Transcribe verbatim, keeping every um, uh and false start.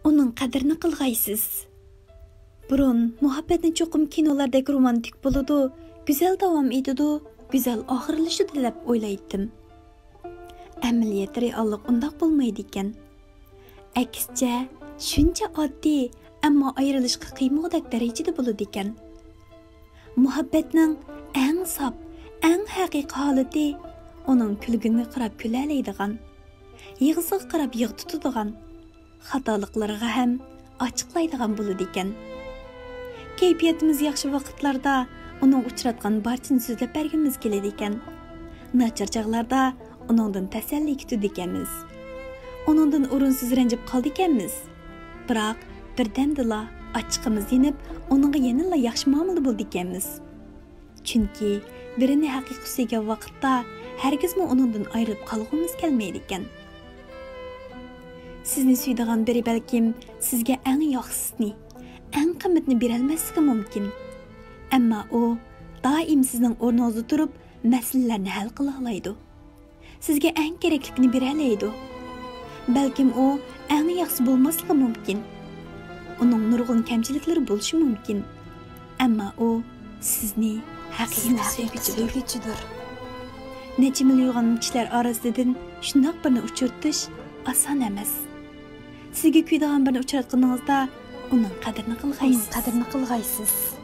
ئۇنىڭ قەدرىنى قىلغايسىز. بۇرۇن مۇھەببەتنى چوقۇم كىنولاردەك رومانتىك بولىدۇ، گۈزەل داۋام ئېتىدۇ، گۈزەل ئاخىرلىشىدۇ دەپ ئويلايتتىم. ئەمەلىيەتتە رېئاللىق ئۇنداق بولمايدىكەن. ئەكسىچە، شۇنچە ئاددىي، ئەمما ئايرىلىشقا قىيمىغۇدەك دەرىجىدە بولىدىكەن. مۇھەببەتنىڭ ئەڭ ساپ، ئەڭ ھەقىقىي ھالىتى ئۇنىڭ كۈلگىنىگە قاراپ كۈلەلەيدىغان، يىغىسىغا قاراپ يىغا تۇتىدىغان، خاتالىقلىرىغا ھەم ئاچچىقلايدىغان بولىدىكەن. كەيپىياتىمىز ياخشى ۋاقىتلاردا ئۇنىڭغا ئۇچراتقان بارچىنى سۆزلەپ بەرگۈمىز كېلىدىكەن. ناچار چاغلاردا ئۇنىڭدىن تەسەللى كۈتىدىكەنمىز. ئۇنىڭدىن ئورۇنسىز رەنجىپ قالىدىكەنمىز. بىراق، بىردەمدىلا ئاچچىقىمىز يېنىپ، ئۇنىڭغا يەنىلا ياخشى مۇئامىلىدە بولىدىكەنمىز. چۈنكى بىرىنى ھەقىقىي سۆيگەن ۋاقىتتا ھەرگىزمۇ ئۇنىڭدىن ئايرىلىپ قالغۇمىز كەلمەيدىكەن. سىزنى سۆيىدىغان بىرى بەلكىم سىزگە ئەڭ ياخشىسىنى، ئەڭ قىممىتىنى بېرەلمەسلىكى مۇمكىن. ئەمما ئۇ دائىم سىزنىڭ ئورنىڭىزدا تۇرۇپ، مەسىلىلەرنى ھەل قىلالايدۇ. سىزگە ئەڭ كېرەكلىكنى بېرەلەيدۇ. بەلكىم ئۇ ئەڭ ياخشىسى بولماسلىقى مۇمكىن. ئۇنىڭ نۇرغۇن كەمچىلىكلىرى بولۇشى مۇمكىن. ئەمما ئۇ سىزنى ھەقىقىي سىزنى ھەقىقىي سۆيگۈچىدۇر. سۆيگۈچىدۇر. نەچچە مىليونلىغان كىشىلەر ئارىسىدىن شۇنداق بىرنى ئۇچرىتىش ئاسان ئەمەس. سىزگە كۆيىدىغان بىرنى ئۇچراتقىنىڭىزدا ئۇنىڭ قەدرىنى قىلغايسىز. ئۇنىڭ قەدرىنى قىلغايسىز.